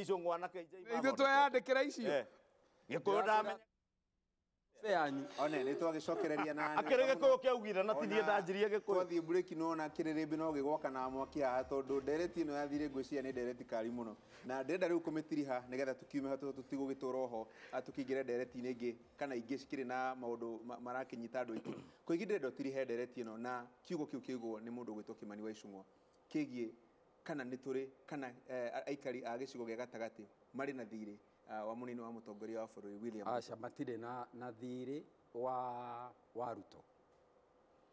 Nĩ Icũng'wa na KJ. Ithuĩ tweyandĩkĩra icio. Gĩkũyũ ndamenya. Yanyu. One nĩ twagĩcokereria na akĩrĩ Gĩkũyũ kĩaugire na tinie ndanjirie Gĩkũyũ. Twathiĩ break no na kĩrĩrĩmbĩ no gĩgwaka na mwaki haha tondũ ndereti ĩno yathire ngwĩciria nĩ ndereti kari mũno. Na ndĩrenda rĩu kũmĩtiriha nĩgetha tũkiume hau tũtigũgĩtũra oho tũkĩingĩre ndereti-inĩ ĩngĩ kana ingĩ cikĩrĩ na maũndũ marakĩnyita andũ aitũ. Koigi ndĩrenda ũtirihe ndereti ĩno na kiugo kĩu kĩaugwo nĩ mũndũ ũgwĩtwo Kĩmani wa Icũng'wa kĩgiĩ kana nĩ tũrĩ kana aikari a gĩcigo gĩa gatagatĩ marĩ na thirĩ wa munini wa mũtongoria wa bũrũri William. Aca matirĩ na thirĩ wa Ruto.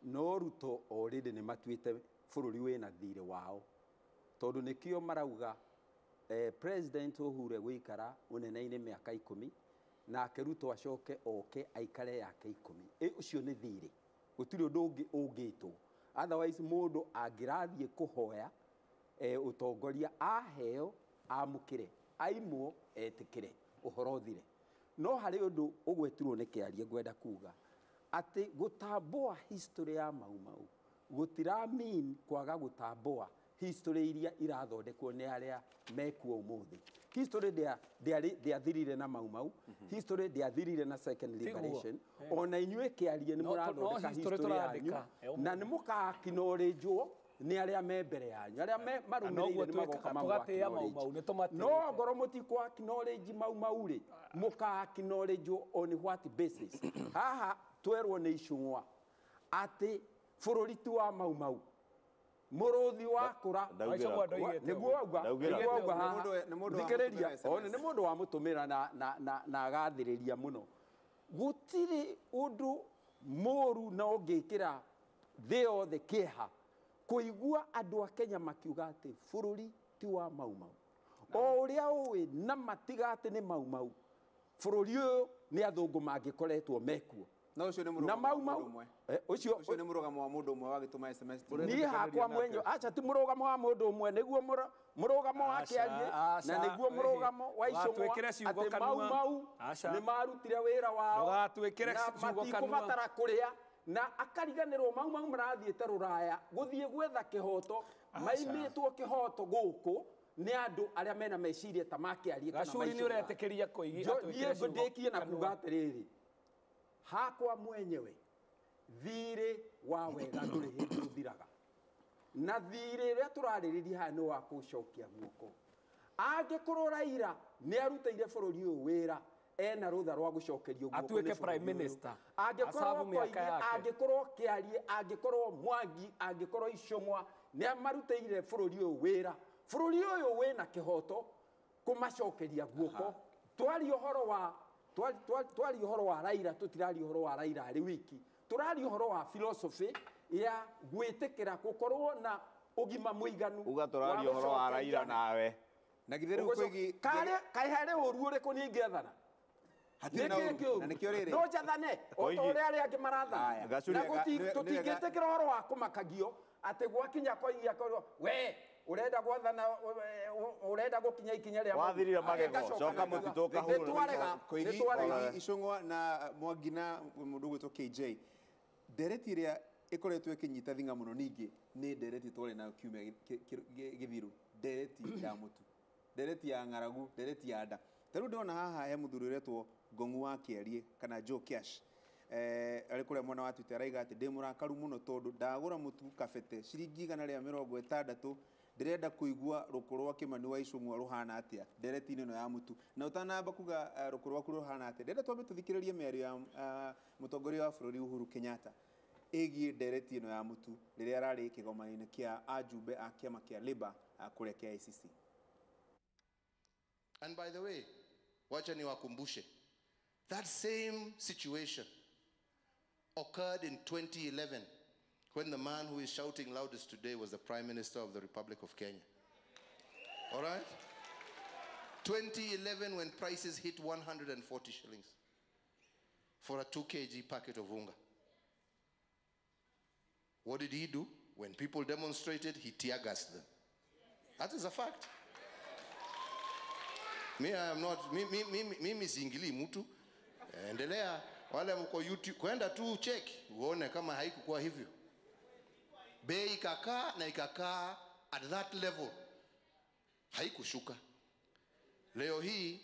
No Ruto already nĩ matuĩte bũrũri wĩna thirĩ wao tondũ nĩkĩo marauga President Uhuru gũikara ũnene-inĩ mĩaka 10 nake Ruto acoke oke aikare yake 10. Ũcio nĩ thirĩ, gũtirĩ ũndũ ũngĩ ũngĩtwo. Otherwise mũndũ angĩrathiĩ kũhoya ũtongoria aheo amũkĩre aimwo etĩkĩre ũhoro ũthire. No harĩ ũndũ ũgwetirwo nĩ Kĩarie ngwenda kuga atĩ gũtambũa history ya Mau Mau gũtira mean kwaga gũtambũa history iria irathondekwo nĩ arĩa mekuo ũmũthĩ. History ndĩathirire na Mau Mau, history ndĩathirire na second liberation. Ona inyuĩ Kĩarie nĩ mũrathondeka history yanyu na nĩ mũka-acknowledge nĩ arĩa me mbere yanyu, arĩa me marũmĩrĩire nĩ magoka mamũ. No ngorwo mũtikũ acknowledge Mau Mau rĩ, mũka acknowledge on what basis? Haha twerwo nĩ Icũng'wa atĩ bũrũri ti wa Mau Mau, mũrũthi wakũra nĩguo auga thikĩrĩria, one nĩ mũndũ wamũtũmĩra na agathĩrĩria mũno. Gũtirĩ ũndũ mũru na ũngĩkĩra thĩ yothe kĩeha kũigua andũ a Kenya makiuga atĩ bũrũri ti wa Mau Mau. O ũrĩa ũĩ na matiga atĩ nĩ Mau Mau, bũrũri ũyũ nĩ athũngũ mangĩkoretwo mekuo. No ũcio nĩ mũrũgamo wa mũndũ ũmwe. Ũcio nĩ mũrũgamo wa mũndũ ũmwe wagĩtũma SMS. Niĩ hakwa mwenyewe acha ti mũrũgamo wa mũndũ ũmwe, nĩguo mũrũgamo wa Kĩarie na nĩguo mũrũgamo wa Icũng'wa atĩ Mau Mau nĩ marutire wĩra wao na matikũbatara kũrĩa na akariganĩrwo Mau Mau marathiĩte rũraya gũthiĩ gwetha kĩhoto, maimĩtwo kĩhoto gũkũ nĩ andũ arĩa mena meciria ta ma Kĩarie kana Gacuri nĩ ũretĩkĩria Koigi atwĩkĩre ciugo. Ndĩkie na kuga atĩrĩrĩ, hakwa mwenyewe thirĩ wa wega ndũrĩ hĩndĩ ũthiraga, na thirĩ ũrĩa tũrarĩrĩria haha nĩ wa kũcokia guoko. Angĩkorwo Raila nĩ arutĩire bũrũri ũyũ wĩra ena rũtha rwa gũcokerio guoko atuĩke prime minister, angĩkorwo Koigi, angĩkorwo Kĩarie, angĩkorwo Mwangi, angĩkorwo Icũng'wa nĩ marutĩire bũrũri ũyũ wĩra, bũrũri ũyũ wĩna kĩhoto kũmacokeria guoko. Twaria ũhoro wa twari ũhoro wa Raila, tũtiraria ũhoro wa Raila arĩ wiki, tũraria ũhoro wa philosophy ya gwĩtĩkĩra gũkorwo na ũgima mũiganu. Uga tũraria ũhoro wa Raila nawe na githĩ rĩu Koigi kaĩ harĩ ũru ũrĩkũ niĩ ingĩathana? Hatirĩ na ũru, na nĩkĩo rĩrĩ no njathane o ta ũrĩa arĩa angĩ marathana, na tũtingĩtĩkĩra ũhoro wa kũmakagio atĩ gwakinya Koigi akorwo we urenda gwathana, urenda gukinya ikinya ria wathirire magego coka mutito kahura. Nitwarega nitwarega Icũng'wa na Mwangi na mũndũ ũgwĩtwo KJ ndereti ĩrĩa ĩkoretwo ĩkĩnyita thinga mũno ningĩ nĩ ndereti twarĩ nayo kiumia gĩthiru, ndereti ya mũtu, ndereti ya ng'aragu, ndereti ya nda. Ta rĩu ndĩrona haha he mũthuri ũretwo Ngong'u wa Kĩarie kana Joe Cash arĩ kũrĩa mwena wa Twitter araiga atĩ ndĩ mũrakaru mũno tondũ ndagũra mũtu kabete ciringi 160 ndĩrenda kũigua rũkũ rwa Kĩmani wa Icũng'wa rũhana atĩa ndereti-inĩ ĩno ya mũtu. Na ũtanamba kuga rũkũ rwaku rũhana atĩa, ndĩrenda twambe tũthikĩrĩrie mĩario ya mũtongoria wa bũrũri Uhuru Kenyatta ĩgiĩ ndereti ĩno ya mũtu rĩrĩa ararĩ kĩgomano-inĩ kĩa ajumbe a kĩama kĩa Labour kũrĩa KICC. And by the way, wacha niwakumbushe, that same situation occurred in 2011 when the man who is shouting loudest today was the Prime Minister of the Republic of Kenya. All right? 2011, when prices hit 140 shillings for a 2 kg packet of unga. What did he do? When people demonstrated, he tear-gassed them. That is a fact. Me, I am not, mimi siingilii mtu. Endelea, wale mko YouTube, kwenda tu check, uone kama haikuwa hivyo. Bei ikakaa na ikakaa at that level. Haikushuka. Leo hii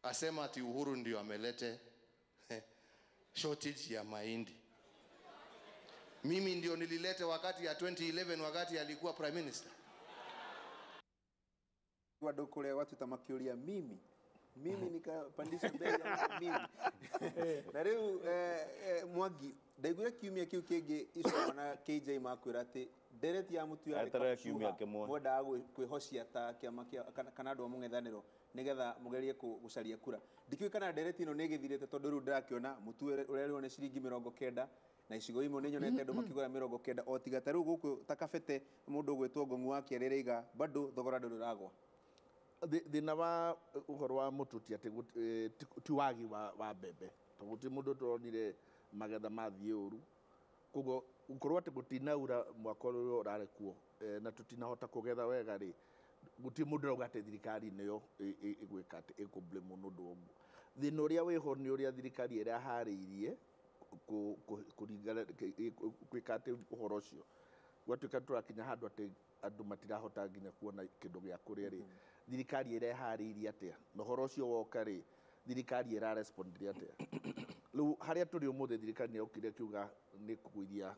asema ati Uhuru ndio amelete shortage ya mahindi. Mimi ndio nililete wakati ya 2011 wakati alikuwa prime minister. Andũ kũrĩa gwatuĩka makĩũria mimi mimi nikapandisha bei ya mimi na rĩu Mwangi ndaiguire kiumia kĩu kĩngĩ Icũng'wa na KJ makwĩra atĩ ndereti ya mũtu yarĩ Eterere kiumia kamũcuha, kĩmwe. mwendaga kwĩhocia ta kĩama kĩa kana andũ a mũng'ethanĩro nĩgetha mũgerie gũcaria kura. Ndikĩũĩ kana ndereti ĩno nĩ ĩgĩthirĩte tondũ rĩu ndĩrakĩona mũtu ũrerĩrwo nĩ ciringi 90 na icigo imwe nĩ nyonete andũ makĩgũra 90 o tiga ta rĩu gũkũ ta Kabete mũndũ ũgwĩtwo Ngũng'u wa Kĩarĩ araiga bado thogora ndũrĩ ũragwa. Thĩna wa ũhoro wa mũtu ti atĩ ti wagi wa mbembe tondũ gũtirĩ mũndũ tũronire magetha mathiĩ ũru, koguo gũkorwo atĩ gũtinaura mwaka ũrĩa ũrarĩ kuo na tũtinahota kũgetha wega rĩ, gũtirĩ mũndũ ũrauga atĩ thirikari nĩyo ĩgwĩka atĩ ĩkũ-blame nĩ ũndũ wa ũguo. Thĩna ũrĩa wĩho nĩ ũrĩa thirikari ĩraharĩirie kũringana gwĩka atĩ ũhoro ũcio gwatuĩka tũrakinya handũ atĩ andũ matirahota nginya kuona kĩndũ gĩa kũrĩa rĩ, thirikari ĩreharĩirie atĩa na ũhoro ũcio woka rĩ, thirikari ĩrarespondire atĩa? Rĩu harĩa tũrĩ ũmũthĩ thirikari nĩ yokire ĩkiuga nĩ kũgũithia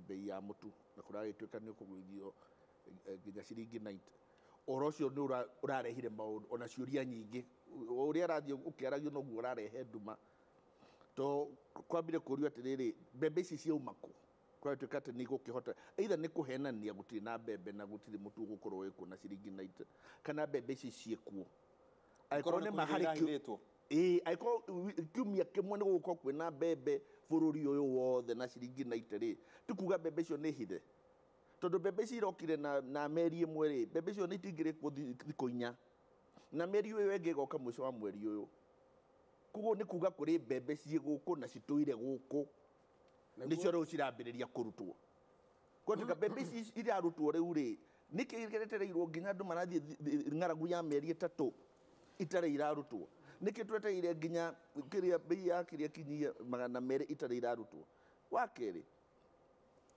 bei ya mũtu na kũragĩtuĩka nĩ ũkũgũithio nginya ciringi 90. Ũhoro ũcio nĩ ũrarehire maũndũ ona ciũria nyingĩ, o ũrĩa arathiĩ ũkĩaragio noguo ũrarehe nduma. To kwambire kũrio atĩrĩrĩ, mbembe ici ciauma kũ? Kwatuĩka atĩ nĩ igũkĩhota either nĩ kũhenania gũtirĩ na mbembe na gũtirĩ mũtu ũgũkorwo wĩkuo na ciringi 90 kana mbembe ici ciĩkuo. Angĩkorwo nĩ nĩ ma harĩ kũhithwo irahithĩtwo. Ĩĩ, angĩkorwo kiumia kĩmwe nĩ gũgũkorwo kwĩna mbembe bũrũri ũyũ wothe na ciringi 90 rĩ, ti kuga mbembe icio nĩ hithe, tondũ mbembe ici irokire na meri ĩmwe rĩ, mbembe icio nĩ itingĩrĩ kuo thikũ inya na meri ũyũ ĩngĩ ĩgoka mũico wa mweri ũyũ. Koguo nĩ kuga kũrĩ mbembe ciĩ gũkũ na citũire gũkũ nĩcio rĩu cirambĩrĩria kũrutwo. Gwatuĩka mbembe ici irarutwo rĩu rĩ, nĩkĩ gĩretereirwo nginya andũ marathiĩ ng'aragu ya mĩeri 3 itarĩ irarutwo? Nĩkĩ twetereire nginya kĩrĩa bei ya kĩrĩa kinyie 200 itarĩ irarutwo? Wa kerĩ,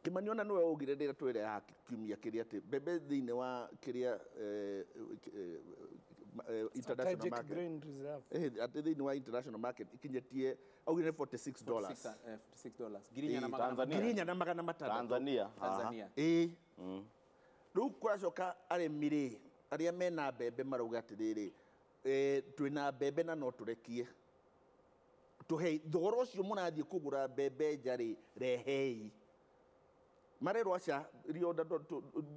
Kĩmani ona nĩwe waugire rĩrĩa twĩre kiumia kĩrĩa atĩ mbembe thĩinĩ wa kĩrĩa international Strategic market Grain Reserve. Atĩ thĩinĩ wa international market ikinyĩtie augire nĩ $46. $46. 4,600. Tanzania. 4,600. Tanzania. Tanzania. Ĩĩ. Rĩu kũracoka arĩmi rĩ, arĩa mena mbembe marauga atĩrĩrĩ, twĩna mbembe na no tũrekie, tũhei thogora ũcio mũrathiĩ kũgũra mbembe nja rĩ, rehei. Marerwo aca rionda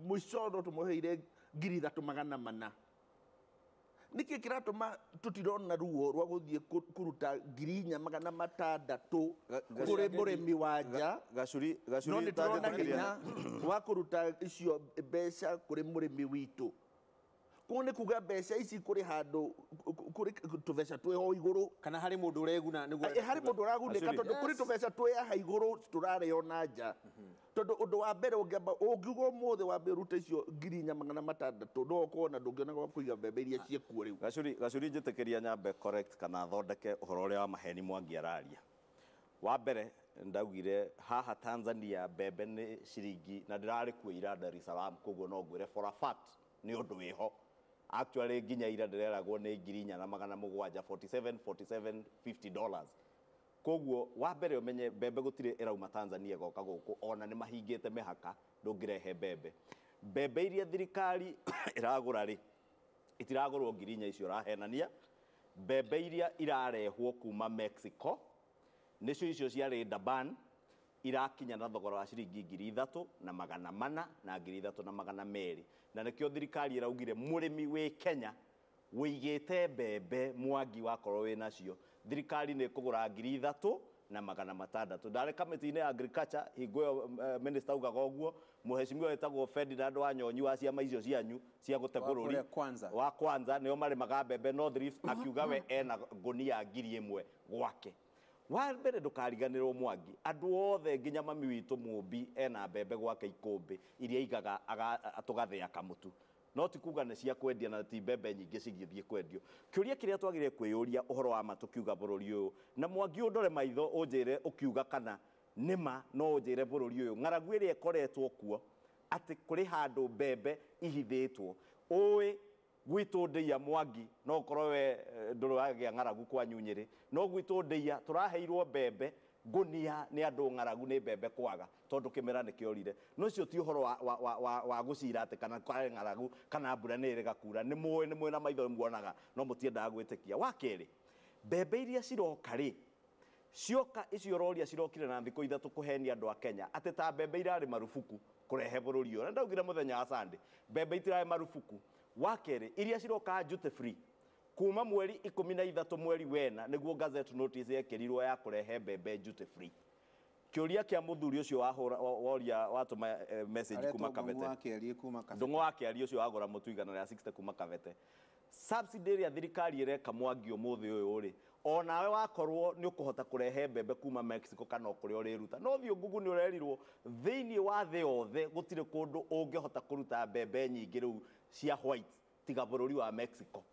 mũico no tũmũheire 3,400. Nĩkĩ kĩratũma tũtirona ruo rwa gũthiĩ kũruta 4,600 kũrĩ mũrĩmi wa nja? Gacuri No nĩ tũrona ũtangĩtĩkĩria. hinya wa kũruta icio mbeca kũrĩ mũrĩmi witũ. Koguo nĩ kuga mbeca ici kũrĩ handũ kũrĩ tũbeca twĩho igũrũ kana harĩ mũndũ ũreguna nĩguo harĩ mũndũ ũragunĩka Gacuri. tondũ kũrĩ tũbeca twĩ haha igũrũ tũrarĩo na nja. Tondũ ũndũ wa mbere ũngĩamba ũngiuga ũmũthĩ wambe ũrute icio 4,600 no ũkorwo na ndũngĩona gwa kũiga mbembe iria ciĩkuo rĩu. Gacuri njĩtĩkĩria nyambe correct kana thondeke ũhoro ũrĩa wa maheni Mwangi araria. Wa mbere ndaugire haha Tanzania mbembe nĩ ciringi na ndĩrarĩ kuo ira Dar es Salaam, koguo no ngwĩre for a fact nĩ ũndũ wĩho. Actually nginya ira ndĩreragwo nĩ 4,700, 47, 47, $50. Koguo wa mbere ũmenye mbembe gũtirĩ ĩrauma Tanzania ĩgoka gũkũ, ona nĩ mahingĩte mĩhaka ndũngĩrehe mbembe. Mbembe iria thirikari ĩragũra rĩ, itiragũrwo 4,000 icio ũrahenania. Mbembe iria irarehwo kuma Mexico nĩcio icio ciarĩ Durban irakinya na thogora wa ciringi 3,400 na 3,200, na nĩkĩo thirikari ĩraugire mũrĩmi wĩ Kenya wĩigĩte mbembe Mwangi wakorwo wĩ nacio, thirikari nĩ ĩkũgũra 3,600. Ndarĩ kamĩtĩ-inĩ ya agriculture hingo ĩyo minister augaga ũguo, mũhecimiwa wĩtagwo Ferdinand Wanyonyi wa ciama icio cianyu cia gũte Wa bũrũri kũrĩa Kwanza. wa Kwanza nĩo marĩmaga mbembe North Rift, akiuga we ena ngũnia 1,000 gwake. Wa mbere ndũkariganĩrwo Mwangi, andũ othe nginya mami witũ Mũmbi ena mbembe gwake ikũmbĩ iria aigaga tũgathĩa kamũtu, no ti kuga nĩ cia kwendia na ti mbembe nyingĩ cigĩthiĩ kwendio. Kĩũria kĩrĩa twagĩrĩire kwĩyũria ũhoro wa ma tũkiuga bũrũri ũyũ, na Mwangi ũndore maitho ũnjĩre ũkiuga kana nĩma, no ũnjĩre bũrũri ũyũ ng'aragu ĩrĩa ĩkoretwo kuo atĩ kũrĩ handũ mbembe ihithĩtwo, ũĩ Gwitũ ndĩia Mwangi no ũkorwo we ndũrĩ wagĩa ng'aragu kwanyu Nyĩrĩ, no gwitũ ndĩia tũraheirwo mbembe ngũnia nĩ andũ ng'aragu nĩ mbembe kwaga tondũ kĩmera nĩ kĩorire. No ũcio ti ũhoro wa gũcira atĩ kana kwarĩ ng'aragu kana mbura nĩ ĩrĩga kura. Nĩ mũĩ, nĩ mũĩ na maitho muonaga, no mũtiendaga gwĩtĩkia. Wa kerĩ, mbembe iria ciroka rĩ, cioka icio ũroria cirokire na thikũ ithatũ kũhenia andũ a Kenya atĩ ta mbembe irarĩ marubuku kũrehe bũrũri ũyũ. Na ndaugire mũthenya wa Sunday, mbembe itirarĩ marubuku. Wa kerĩ, iria ciroka duty free kuma mweri 13 mweri wena nĩguo gazette notice yekĩrirwo ya kũrehe mbembe duty free. Kĩũria kĩa mũthuri ũcio wahũra woria watũma message kuma Kabete. Ndũng'ũ wa Kĩarie ũcio wagũra mũtu 160 kuma Kabete. Subsidy ĩrĩa thirikari ĩreka Mwangi ũmũthĩ ũyũ rĩ, onawe wakorwo nĩ ũkũhota kũrehe mbembe kuma Mexico kana o kũrĩa ũrĩruta. No thiĩ Google nĩ ũrerirwo thĩinĩ wa thĩ yothe gũtirĩ kũndũ ũngĩhota kũruta mbembe nyingĩ rĩu cia white tiga bũrũri wa Mexico.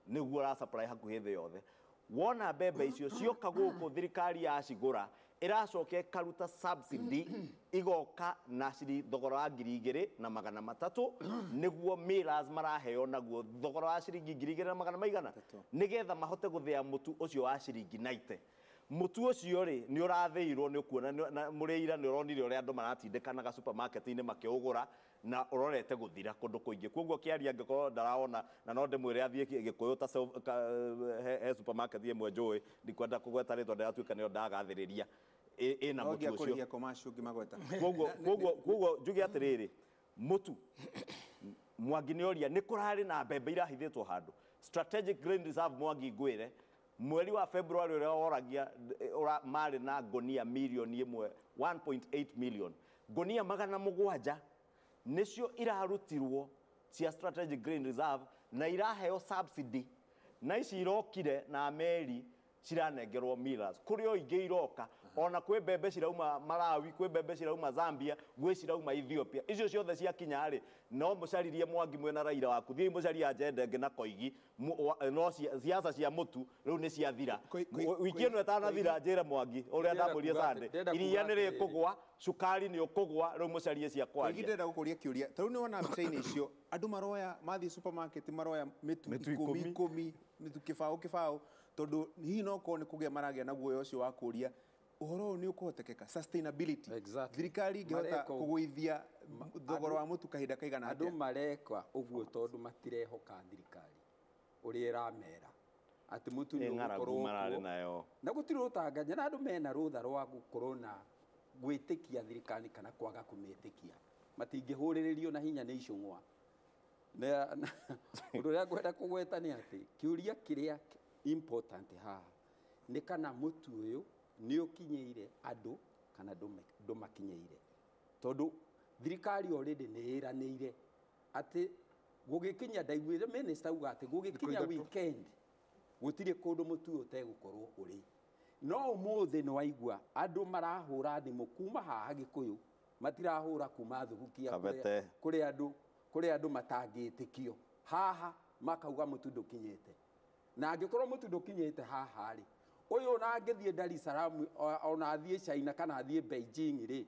Nĩguo ũra supply hakuhĩ thĩ yothe. Wona mbembe icio cioka gũkũ thirikari yacigũra ĩracoka ĩkaruta subsidy igoka na thogora wa 2,300 nĩguo millers maraheo naguo thogora wa ciringi 2,200 maigana nĩgetha mahote gũthĩa mũtu ũcio wa ciringi 90. Mũtu ũcio rĩ nĩ ũrathĩirwo, nĩ ũkuona mũrĩira nĩ ũronire ũrĩa andũ maratindĩkanaga supermarket-inĩ makĩũgũra na ũrorete gũthira kũndũ kũingĩ. Koguo Kĩarie angĩkorwo ndaraona na no ndĩmwĩre athiĩ Gĩkũyũ ta he supermarket ĩmwe njũĩ, ndikwenda kũgweta rĩtwa ndĩratuĩka nĩyo ndagathĩrĩria ĩna mũtu ũcio. Koguo njuge atĩrĩrĩ, mũtu Mwangi nĩ oria nĩ kũrarĩ na mbembe irahithĩtwo handũ. Strategic Grain Reserve Mwangi ngwĩre mweri wa February ũrĩa woragia marĩ na ngonia milioni ĩmwe 1.8 million ngonia 700 nĩcio irarutirwo cia Strategic Grain Reserve na iraheo subsidy na ici irokire na meri ciranengerwo millers. Kũrĩ o ingĩ iroka ona kwĩ mbembe cirauma Malawi, kwĩ mbembe cirauma Zambia, gwĩ cirauma Ethiopia. Icio ciothe ciakinya rĩ, no mũcaririe Mwangi mwena Raila waku, thiĩ mũcarie agenda ĩngĩ na Koigi, no siasa cia mũtu rĩu nĩ ciathira. Wiki ĩno ĩtanathira njĩre Mwangi ũrĩa ndamũrie Sunday, iria nĩ rĩkũgwa, cukari nĩ ũkũgwa, rĩu mũcarie cia kwaria. Koigi ndĩrenda gũkũria kĩũria, ta rĩu nĩ wona mbica-inĩ icio andũ maroya mathiĩ supermarket maroya mĩtu 10 mĩtu kĩbaũ kĩbaũ, tondũ hihi no korwo nĩ kũgĩa maragĩa na guoya ũcio wa kũria ũhoro ũyũ nĩ ũkũhotekeka, sustainability. Thirikari ĩngĩhota kũgũithia thogora wa mũtu kahinda kaigana atĩa? Andũ mareka ũguo tondũ matirehoka thirikari ũrĩa ĩramera atĩ mũtu nĩ ũgũkorwo kuo na gũtirĩ ũtanganya, na andũ mena rũtha rwa gũkorwo na gwĩtĩkia thirikari kana kwaga kũmĩtĩkia, matingĩhũrĩrĩrio na hinya nĩ icũng'wa. Ũndũ ũrĩa ngwenda kũgweta nĩ atĩ kĩũria kĩrĩa important haha nĩ kana mũtu ũyũ nĩ ũkinyĩire andũ kana ndũmakinyĩire, tondũ thirikari already nĩ ĩranĩire atĩ gũgĩkinya, ndaiguire minister auga atĩ gũgĩkinya weekend gũtirĩ kũndũ mũtu ũyũ ũtegũkorwo ũrĩ. No ũmũthĩ nĩ waigua andũ marahũra thimũ kuma haha Gĩkũyũ, matirahũra kuma Thugukia kũrĩ andũ matangĩtĩkio haha makauga mũtu ndũkinyĩte. Na angĩkorwo mũtu ndũkinyĩte haha rĩ, ũyũ ona angĩthiĩ Dar es Salaam ona athiĩ China kana athiĩ Beijing rĩ,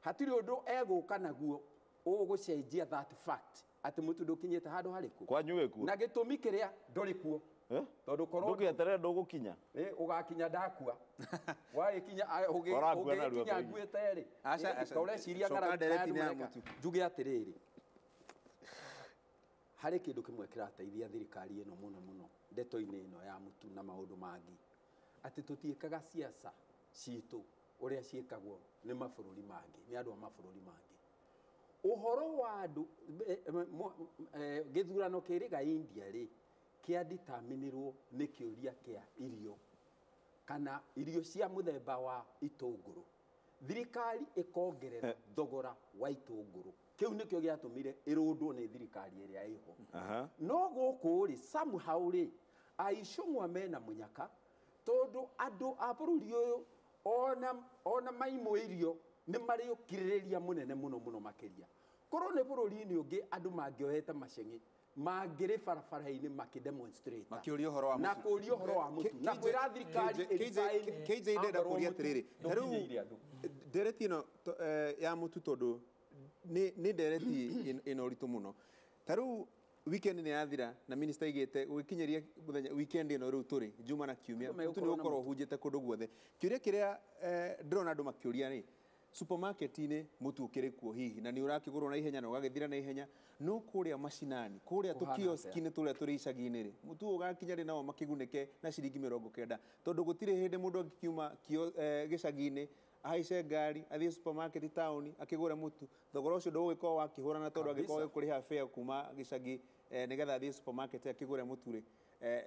hatirĩ ũndũ egũka naguo ũgũcenjia that fact atĩ mũtu ndũkinyĩte handũ harĩkũ. Kwanyu wĩkuo? Na gĩtũmi kĩrĩa ndũrĩ kuo. Tondũ korwo ndũgĩeterere ndũgũkinya. Ũgakinya ndakua. Wagĩkinya ũgĩkinya nguĩte rĩ, ta ũreciria ng'aragu. Njuge atĩrĩrĩ, harĩ kĩndũ kĩmwe kĩrateithia thirikari ĩno mũno mũno ndeto-inĩ ĩno ya mũtu na maũndũ mangĩ, atĩ tũtiĩkaga siasa citũ ũrĩa ciĩkagwo nĩ mabũrũri mangĩ, nĩ andũ a mabũrũri mangĩ. Ũhoro wa andũ gĩthurano kĩrĩga India rĩ, kĩaditaminirwo nĩ kĩũria kĩa irio kana irio cia mũthemba wa itũngũrũ. Thirikari ĩkongerera thogora wa itũngũrũ. Kĩu nĩkĩo gĩatũmire ĩrũndwo nĩ thirikari ĩrĩa ĩho. No gũkũ rĩ, somehow rĩ, aicũng'wa mena mũnyaka tondũ andũ a bũrũri ũyũ ona maimũ irio nĩ marĩ ũkirĩrĩria mũnene mũno mũno makĩria. Korwo nĩ bũrũri-inĩ ũngĩ andũ mangĩohete maceng'e mangĩrĩ barabara-inĩ makĩdemonstrate makĩũria ũhoro wa mũtu, na kũũria ũhoro wa mũtu na kwĩra thirikari KJ ndĩrenda kũũria atĩrĩrĩ, ta rĩu ndereti ĩno ya mũtu tondũ nĩ ndereti ĩna ũritũ mũno, ta rĩu Weekend nĩ yathira na minister aigĩte gũgĩkinyĩria mũthenya weekend ĩno rĩu tũrĩ Juma na Kiumia mũtu nĩ ũgũkorwo ũhunjĩte kũndũ guothe. Kĩũria kĩrĩa ndĩrona andũ makĩũria rĩ, supermarket-inĩ mũtu ũkĩrĩ kuo hihi na nĩ ũrakĩgũrwo na ihenya na ũgagĩthira na ihenya, no kũrĩa macinani kũrĩa tũkioski-inĩ tũrĩa tũrĩ icagi-inĩ rĩ, mũtu ũgakinya rĩ nao makĩgunĩke na ciringi 90, tondũ gũtirĩ hĩndĩ mũndũ angĩkiuma gĩcagi-inĩ ahaice ngari athiĩ supermarket taũni akĩgũre mũtu, thogora ũcio ndũgũgĩkorwo wakĩhũrana tondũ angĩkorwo gĩkũrĩha fare kuma gĩcagi nĩgetha athiĩ supermarket akĩgũre mũtu rĩ,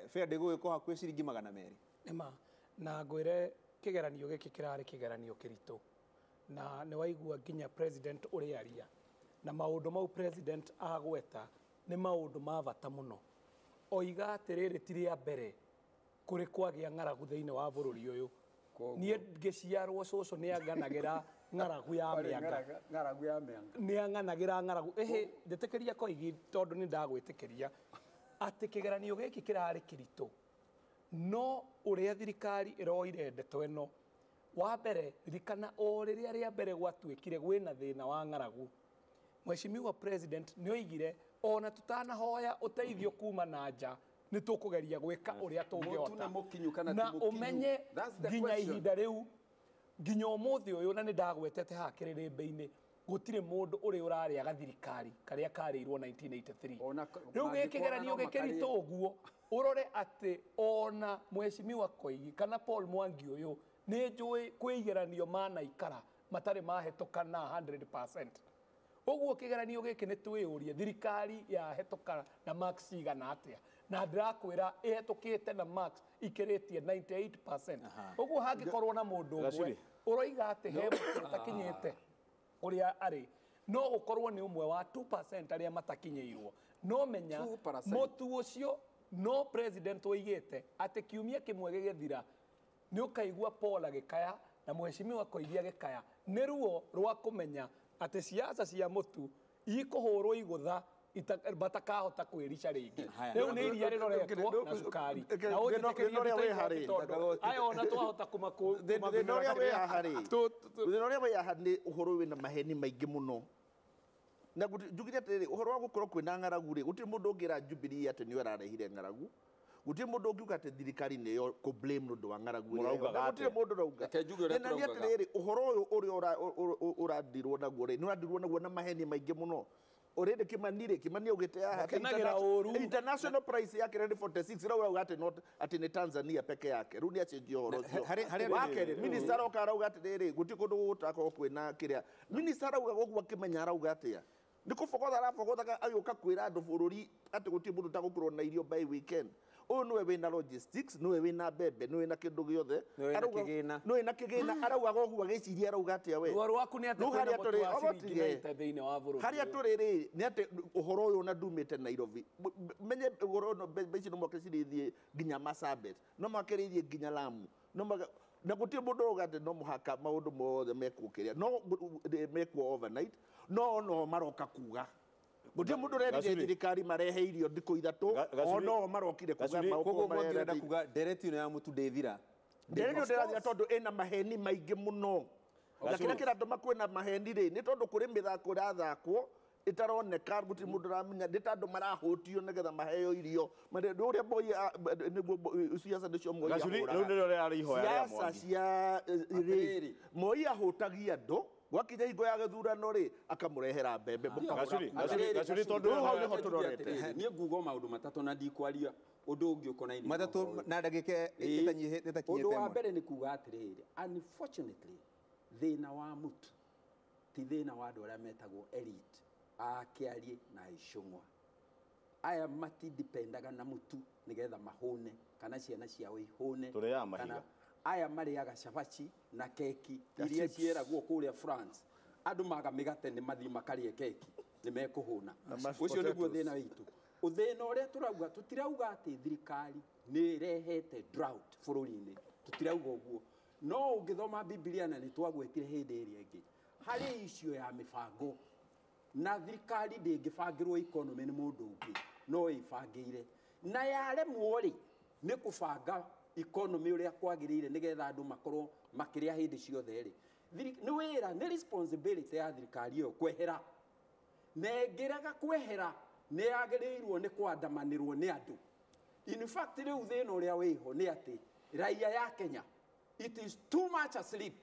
fare ndĩgũgĩkorwo hakuhĩ ciringi 200. Nĩma na ngwĩre kĩgeranio gĩkĩ kĩrarĩ kĩgeranio kĩritũ, na nĩ waigua nginya president ũrĩa aria na maũndũ mau president agweta nĩ maũndũ ma bata mũno. Oiga atĩrĩrĩ ti rĩa mbere kũrĩ kwagĩa ng'aragu thĩinĩ wa bũrũri ũyũ. Niĩ ngĩciarwo cũcũ nĩ anganagĩra ng'aragu ya mĩanga. Ng'aragu ya mĩanga. Nĩ anganagĩra ng'aragu. Ĩhĩ, njĩtĩkĩria Koigi tondũ nĩ ndagwĩtĩkĩria atĩ kĩgeranio gĩkĩ kĩrarĩ kĩritũ, no ũrĩa thirikari ĩroire ndeto ĩno, wa mbere ririkana o rĩrĩa rĩa mbere gwatuĩkire gwĩna thĩna wa ng'aragu, Mheshimiwa President nĩ oigire ona tutanahoya ũteithio kuma na nja nĩ tũkũgeria gwĩka ũrĩa tũngĩhota, na ũmenye nginya ihinda rĩu nginya ũmũthĩ ũyũ, na nĩ ndagwetete haha kĩrĩrĩmbĩ-inĩ, gũtirĩ mũndũ ũrĩ ũrarĩaga thirikari karĩa karĩirwo 1983. Rĩu gĩkĩ kĩgeranio gĩkĩritũ ũguo ũrore atĩ ona Mheshimiwa Koigi kana Paul Mwangi ũyũ nĩ njũĩ kwĩ igeranio manaikara matarĩ mahĩtũka na 100%. Ũguo kĩgeranio gĩkĩ nĩ twĩyũrie thirikari yahĩtũka na marks cigana atĩa, na ndĩrakwĩra ĩhĩtũkĩte na marks ikĩrĩtie 98%. Ũguo hangĩkorwo na mũndũ ũmwe ũroiga atĩ he mũndũ ũtakinyĩte ũrĩa arĩ, no gũkorwo nĩ ũmwe wa 2% arĩa matakinyĩirwo. No menya mũtu ũcio no president oigĩte atĩ kiumia kĩmwe gĩgĩthira nĩ ũkaigua Paul agĩkaya na Mheshimiwa Koigi agĩkaya, nĩ ruo rwa kũmenya atĩ siasa cia mũtu ikũhũrwo igũtha batakahota kwĩrica rĩngĩ. Rĩu nĩ iria rĩroretwo na cukari na ũnjĩtĩkĩrie tondũ aya ona twahota thĩna ũrĩa wĩ haha rĩ, thĩna ũrĩa wĩ haha nĩ ũhoro wĩna maheni maingĩ mũno. Na njugire atĩrĩrĩ, ũhoro wa gũkorwo kwĩna ng'aragu rĩ, gũtirĩ mũndũ ũngĩra Jubilee atĩ nĩwe ũrarehire ng'aragu, gũtirĩ mũndũ ũngiuga atĩ thirikari nĩyo kũ blame nĩ ũndũ wa ng'aragu ĩrĩa, gũtirĩ mũndũ ũrauga. Thĩna nĩ atĩrĩrĩ, ũhoro ũyũ ũrĩa ũrandirwo naguo rĩ, nĩ ũrandirwo naguo na maheni maingĩ mũno. Already Kimani rĩ, Kimani augĩte haha international price yake nĩ 46, rĩu arauga atĩ not atĩ nĩ Tanzania peke yake, rĩu nĩ acenjia ũhoro ũcio. Wa kerĩ, minister aroka arauga atĩrĩrĩ, gũtirĩ kũndũ gũtakorwo kwĩna kĩrĩa. Minister arauga ũguo akĩmenya arauga atĩa? Nĩ kũbogotha arabogothaga agĩũka kwĩra andũ bũrũri atĩ gũtirĩ mũndũ ũtagũkorwo na irio by weekend. Ũyũ nĩwe wĩna logistics, nĩwe wĩna mbembe, nĩwe wĩna kĩndũ gĩothe, nĩwe wĩna kĩgĩna, araugaga ũguo agĩciria arauga atĩa we? Ruo rwaku nĩ atĩ kwĩna mũtu wa ciringi 90 thĩinĩ wa bũrũri. Harĩa tũrĩ rĩ, nĩ atĩ ũhoro ũyũ ona ndumĩte Nairobi. Menye ũhoro ũyũ mbembe ici no mũhaka cirĩthiĩ nginya Marsabit, no mũhaka irĩthiĩ nginya Lamu, no mũhaka, na gũtirĩ mũndũ ũrauga atĩ no mũhaka maũndũ mothe mekwo kĩrĩa, no mekwo overnight, no no maroka kuga. Gũtirĩ mũndũ ũrerire thirikari marehe irio thikũ ithatũ, o no marokire kuga Koguo Mwangi ũrenda kuga ndereti ĩno ya mũtu ndĩthira. Ndereti ĩno ndĩrathira tondũ ĩna maheni maingĩ mũno. Na kĩrĩa kĩratũma kwĩna maheni rĩ, nĩ tondũ kũrĩ mĩthako ĩrathakwo ĩtaroneka, gũtirĩ mũndũ ũramenya, nĩ ta andũ marahũtio nĩgetha maheo irio. Ũrĩa Moi nĩguo siasa nĩcio Moi ahũraga. Rĩu nĩrĩo rĩrarĩ ihoya rĩa Siasa Mwangi. cia rĩ, Moi ahũtagia andũ gwakinya hingo ya gĩthurano rĩ, akamũrehera mbembe mũkagũra. Gacuri tondũ Rĩu hau nĩho tũrorete. Niĩ nguga maũndũ matatũ na ndikwaria ũndũ ũngĩ ũkonainie matatũ na ndagĩka ĩtakinyĩte. Ũndũ wa mbere nĩ kuga atĩrĩrĩ, unfortunately thĩna wa mũtu ti thĩna wa andũ arĩa metagwo elite a Kĩarie na Icũng'wa. Aya matidipendaga na mũtu nĩgetha mahũne kana ciana ciao ihũne. Tũrĩaga mahiga. Aya marĩaga cabaci na keki iria ciĩragwo kũrĩa France. Andũ maga mĩgate nĩ mathiĩ makarĩe keki nĩ mekũhũna. Ũcio nĩguo thĩna witũ. Ũthĩna ũrĩa tũrauga, tũtirauga atĩ thirikari nĩ ĩrehete drought bũrũri-inĩ, tũtirauga ũguo. No ũngĩthoma Bibilia na nĩ twagwetire hĩndĩ ĩrĩa ĩngĩ, harĩ icio ya mĩbango, na thirikari ndĩngĩbangĩrwo economy nĩ mũndũ ũngĩ, no ĩbangĩire. Na yaremwo rĩ, nĩ kũbanga economy ũrĩa kwagĩrĩire nĩgetha andũ makorwo makĩrĩa hĩndĩ ciothe rĩ. Nĩ wĩra, nĩ responsibility ya thirikari ĩyo kwehera. Na ĩngĩrega kwehera, Nĩ yagĩrĩirwo nĩ kwandamanĩrwo nĩ andũ. In fact rĩu thĩna ũrĩa wĩho nĩ atĩ raia ya Kenya it is too much asleep.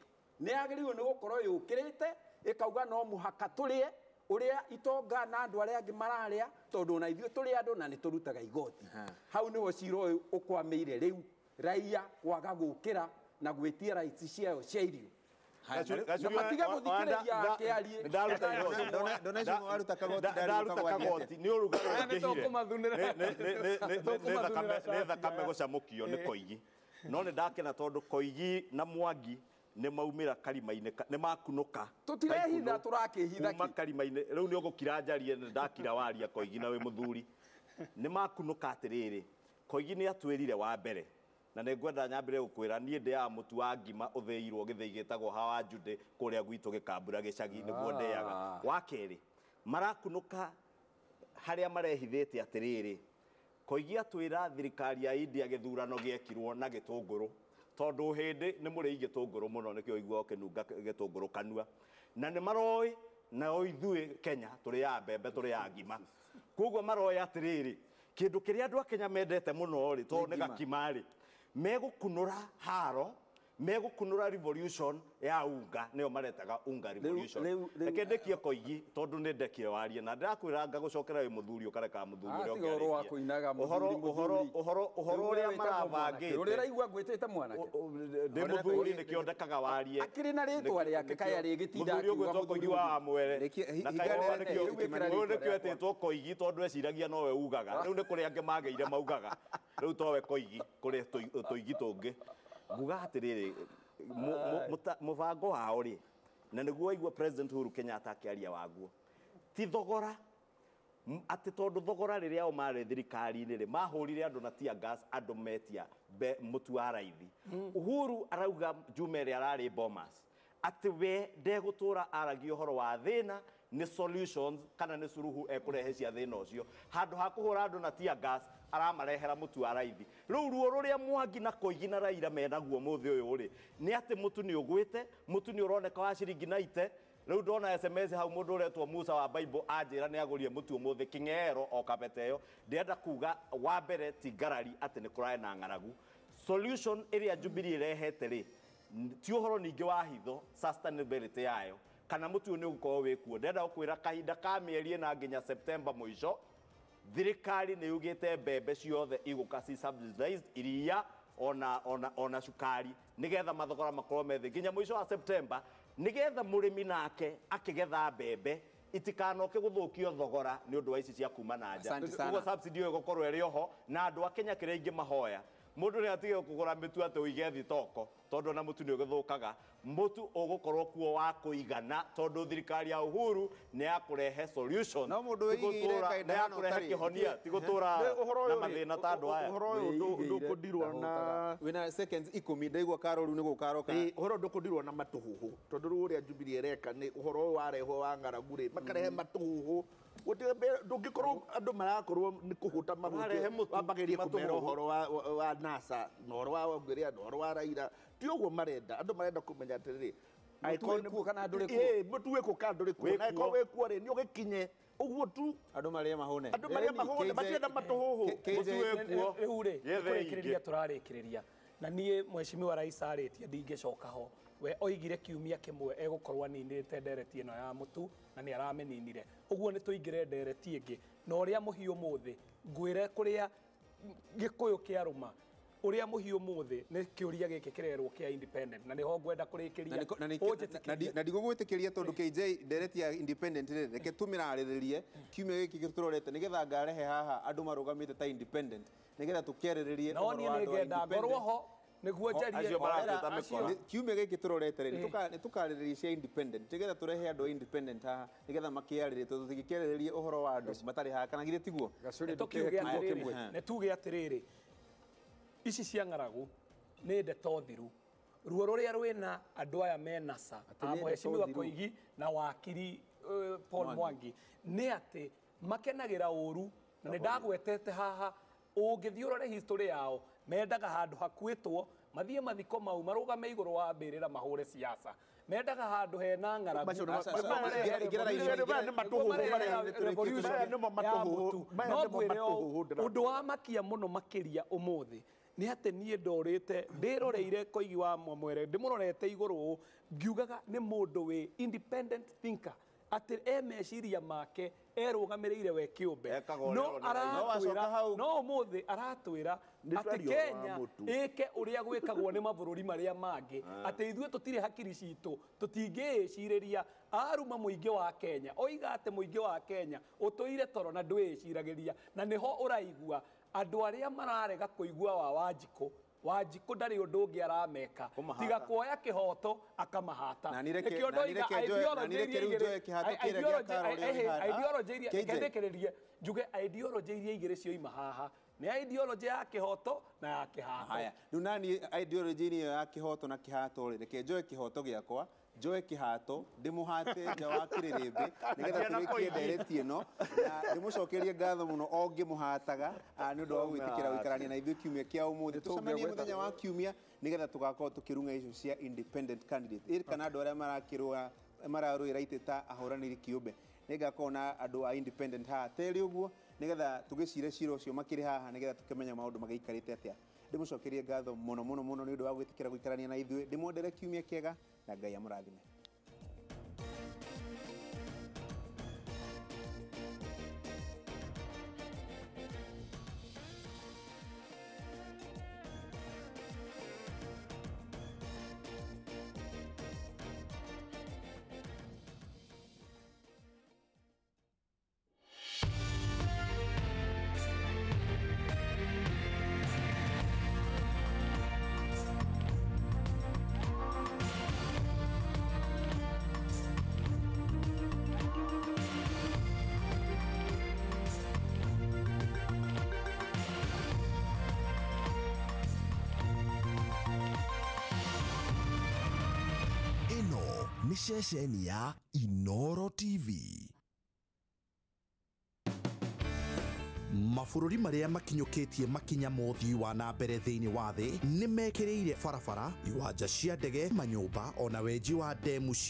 Nĩ yagĩrĩirwo nĩ gũkorwo yũkĩrĩte ĩkauga no mũhaka tũrĩe ũrĩa itonga na andũ arĩa angĩ mararĩa tondũ ona ithuĩ tũrĩ andũ na nĩ tũrutaga igoti. Hau nĩho cira ũyũ ũkwamĩire rĩu raia kwaga gũkĩra na gwĩtia rights ciayo cia irio. Na matige gũthikĩrĩria akĩarie. Ndona kagoti ndaruta kagoti nĩ ũrugarĩ ũngĩhire. Nĩ thakame gũcamũkio nĩ Koigi. No nĩ ndakena tondũ Koigi na Mwangi nĩ maumĩra karima-inĩ nĩ makunũka. Tũtirehitha tũrakĩhitha kuma karima-inĩ rĩu nĩ ũgũkira njarie nĩ ndakira waria Koigi na wĩ mũthuri. Nĩ makunũka atĩrĩrĩ Koigi nĩ atwĩrire wa mbere na nĩ ngwenda nyambĩre gũkwĩra niĩ ndĩaga mũtu wa ngima ũthĩirwo gĩthĩi gĩtagwo Hawa Jude kũrĩa gwitũ Gĩkambura gĩcagi nĩguo ndĩaga. Wa kerĩ marakunũka harĩa marehithĩte atĩrĩrĩ Koigi atwĩra thirikari ya India gĩthurano gĩekirwo na gĩtũngũrũ tondũ hĩndĩ nĩ mũrĩi gĩtũngũrũ mũno nĩkĩo ũiguaga ũkĩnunga gĩtũngũrũ kanua na nĩ maroĩ nao ithuĩ Kenya tũrĩaga mbembe tũrĩaga ngima koguo maroĩ atĩrĩrĩ kĩndũ kĩrĩa andũ a Kenya mendete mũno rĩ tondũ nĩ gakima rĩ megũkunũra haro megũkunũra revolution ya unga nĩyo maretaga unga revolution. Reke ndĩkie Koigi tondũ nĩ ndekire warie na ndĩrakwĩra ngagũcokera wĩ mũthuri ũkareka mũthuri ũrĩa ũngĩ arĩkie. Ũhoro ũrĩa marabangĩte ũrĩa ũraigua ngwĩtĩte mwanake ndĩ mũthuri nĩkĩo ndekaga warie akĩrĩ na rĩtwa rĩake kaya rĩgĩtinda mũthuri ũgwĩtwo Koigi wa Mwere na kaya nĩkĩo etĩtwo Koigi tondũ eciragia nowe ugaga rĩu nĩ kũrĩ angĩ magĩire maugaga rĩu towe Koigi kũrĩ tũigi tũngĩ. Nguga atĩrĩrĩ mũbango wao rĩ na nĩguo waigua President Uhuru Kenyatta akĩaria waguo ti thogora atĩ tondũ thogora rĩrĩa o marĩ thirikari-inĩ rĩ mahũrire andũ na tear gas andũ metia mũtu wa raithi. Uhuru arauga Juma ĩrĩa ararĩ Bomas atĩ we ndegũtũra aragia ũhoro wa thĩna nĩ solutions kana nĩ suruhu ekũrehe cia thĩna ũcio handũ ha kũhũra andũ na tear gas aramarehera mũtu wa raithi. Rĩu ruo rũrĩa Mwangi na Koigi na Raila menaguo mũthĩ ũyũ rĩ nĩ atĩ mũtu nĩ ũgwĩte mũtu nĩ ũroneka wa ciringi 90. Rĩu ndona SMS hau mũndũ ũretwo Musa wa Bible anjĩra nĩ agũrire mũtu ũmũthĩ kĩng'ero o kabete ĩyo. Ndĩrenda kuga wa mbere ti ngarari atĩ nĩ kũrae na ng'aragu. Solution ĩrĩa Jubilee ĩrehete rĩ ti ũhoro ningĩ wa hitho sustainability yayo kana mũtu ũyũ nĩ ũgũkorwo wĩ kuo. Ndĩrenda gũkwĩra kahinda ka mĩeri ĩna nginya September mũico thirikari nĩ yugĩte mbembe ciothe igũka ci subsidized iria ona cukari nĩgetha mathogora makorwo me thĩ nginya mũico wa September nĩgetha mũrĩmi nake akĩgetha mbembe itikanoke gũthũkio thogora nĩ ũndũ wa ici cia kuma na nja. Ũguo subsidy ĩyo ĩgũkorwo ĩrĩ oho na andũ a Kenya kĩrĩa ingĩ mahoya mũndũ nĩ atige kũgũra mĩtu atĩ ũige thitoko tondũ ona mũtu nĩ ũgĩthũkaga. Mũtu ũgũkorwo kuo wa kũigana tondũ thirikari ya Uhuru nĩ ya kũrehe solution no mũndũ wĩigĩire nĩ ya kũrehe kĩhonia ti gũtũra na mathĩna ta andũ aya. Ũhoro ũyũ ndũkũndirwo na wĩna seconds 10 ndaigua Karoru nĩ gũkaroka. Ũhoro ndũkũndirwo na matũhũhũ tondũ rĩu ũrĩa Jubilee ĩreka nĩ ũhoro ũyũ warehwo wa ng'aragu rĩ makarehe matũhũhũ ndũngĩkorwo andũ marakorwo nĩ kũhũta mahũte wambagĩrie kũmera ũhoro wa NASA na ũhoro wa Wangũria na ũhoro wa Raila ti ũguo marenda. Andũ marenda kũmenya atĩrĩrĩ mũtu wĩkuo kana ndũrĩ kuo na angĩkorwo wĩkuo rĩ nĩ ũgĩkinye ũguo tu andũ marĩe mahũne andũ marĩe mahũne matienda matũhũhũ. Mũtu wĩkuo rĩu rĩ nĩ kũrĩkĩrĩria tũrarĩkĩrĩria na niĩ mheshimiwa rais arĩtie ndingĩcoka ho we oigire kiumia kĩmwe egũkorwo aninĩte ndereti ĩno ya mũtu na nĩ aramĩninire ũguo nĩ tũingĩre ndereti ĩngĩ na ũrĩa mũhiũ mũthĩ ngwĩre kũrĩa Gĩkũyũ kĩarũma ũrĩa mũhiũ mũthĩ nĩ kĩũria gĩkĩ kĩrerwo kĩa independent na nĩho ngwenda kũrĩkĩria na ndigũgwĩtĩkĩria tondũ KJ ndereti ya independent rĩ reke tũmĩrarĩrĩrie kiumia gĩkĩ tũrorete nĩgetha ngarehe haha andũ marũgamĩte ta independent nĩgetha tũkĩarĩrĩrie no niĩ nĩngenda ngorwo ho nĩguo njarie kiumia gĩkĩ tũrorete rĩ nĩ tũkarĩrĩria cia independent nĩgetha tũrehe andũ a independent haha nĩgetha makĩarĩrĩrie tondũ tũtingĩkĩarĩrĩria ũhoro wa andũ matarĩ haha kana githĩ tiguo? Nĩ tuge atĩrĩrĩ ici cia ng'aragu nĩ ndeto thiru ruo rũrĩa rwĩna andũ aya me NASA a mheshimiwa Koigi na wakiri Paul Mwangi nĩ atĩ makenagĩra ũru na nĩ ndagwetete haha ũngĩthiĩ ũrore history yao mendaga handũ hakuĩtwo mathiĩ mathiko mau marũgame igũrũ wa mbĩrĩra mahũre siasa Mendaga handũ hena ng'aragu. Macio nĩ Nĩguo marehe Ingĩra raini, revolution. maya nĩ matũhũhũ Nĩguo marehe marĩa- revolution maya nĩmo ya matũhũhũ- mũtu. maya No nĩmo ngwĩre ũũ, matũhũhũ ndĩrakwĩra. ũndũ wa makia mũno makĩria ũmũthĩ nĩ atĩ niĩ ndorĩte ndĩroreire Koigi wa Mwamwere ndĩmũrorete igũrũ ũũ ngiugaga nĩ mũndũ wĩ independent thinker atĩ e meciria make erũgamĩrĩire we kĩũmbe. Ekaga ũrĩa No arona raia. No wacoka aratwĩra hau. no ũmũthĩ aratwĩra Nĩ atĩ twaria ũhoro wa Kenya mũtu. ĩke ũrĩa gwĩkagwo nĩ mabũrũri marĩa mangĩ atĩ ithuĩ tũtirĩ hakiri citũ tũtingĩĩcirĩria. Aruma mũingĩ wa Kenya oiga atĩ mũingĩ wa Kenya ũtũire toro na ndwĩĩciragĩria, na nĩho ũraigua andũ arĩa mararega kũigua wa Wanjikũ. Wanjikũ ndarĩ ũndũ ũngĩ arameka Kũmahata. tiga kuoya kĩhoto akamahata. Na nireke- Nĩkĩo na ndoiga nireke njoe- na ideology nireke iria rĩu igĩrĩ- njoe kĩhato kĩrĩa gĩa Carol ũrĩa ũrĩ haha. ideology iria KJ. reke ndĩkĩrĩrie njuge ideology iria igĩrĩ cioima haha nĩ ideology ya kĩhoto na ya kĩhato. Haya, rĩu nani ideology ĩyo ya kĩhoto na kĩhato rĩ, reke njoe kĩhoto gĩakwa, njoe kĩhato, ndĩmũhate nja wa kĩrĩrĩmbĩ nĩgetha Atiana tũrĩkie Koigi. ndereti ĩno, na ndĩmũcokerie ngatho mũno o ngĩmũhataga nĩ ũndũ wa gwĩtĩkĩra gũikarania na ithuĩ kiumia kĩa ũmũthĩ. Tũcemanie mũthenya wa kiumia nĩgetha tũgakorwo tũkĩrung'a icio cia independent candidate ĩ kana andũ arĩa marakĩrũa mararũĩra itĩ ta ahũranĩri kĩũmbe. Nĩngakorwo na andũ a independent haha terĩ ũguo nĩgetha tũgĩcire cira ũcio makĩrĩ haha nĩgetha tũkĩmenye maũndũ magĩikarĩte atĩa. Ndĩmũcokerie ngatho mũno mũno mũno nĩ ũndũ wa gwĩtĩkĩra gũikarania na ithuĩ. Ndĩmwendere kiumia kĩega na Ngai amũrathime. Ĩno nĩ ceceni ya Inoro TV. Mabũrũri marĩa makinyũkĩtie makinya ma ũthii wa na mbere thĩinĩ wa thĩ nĩ mekĩrĩire barabara, iwanja cia ndege, manyũmba ona wenji wa ndemu cia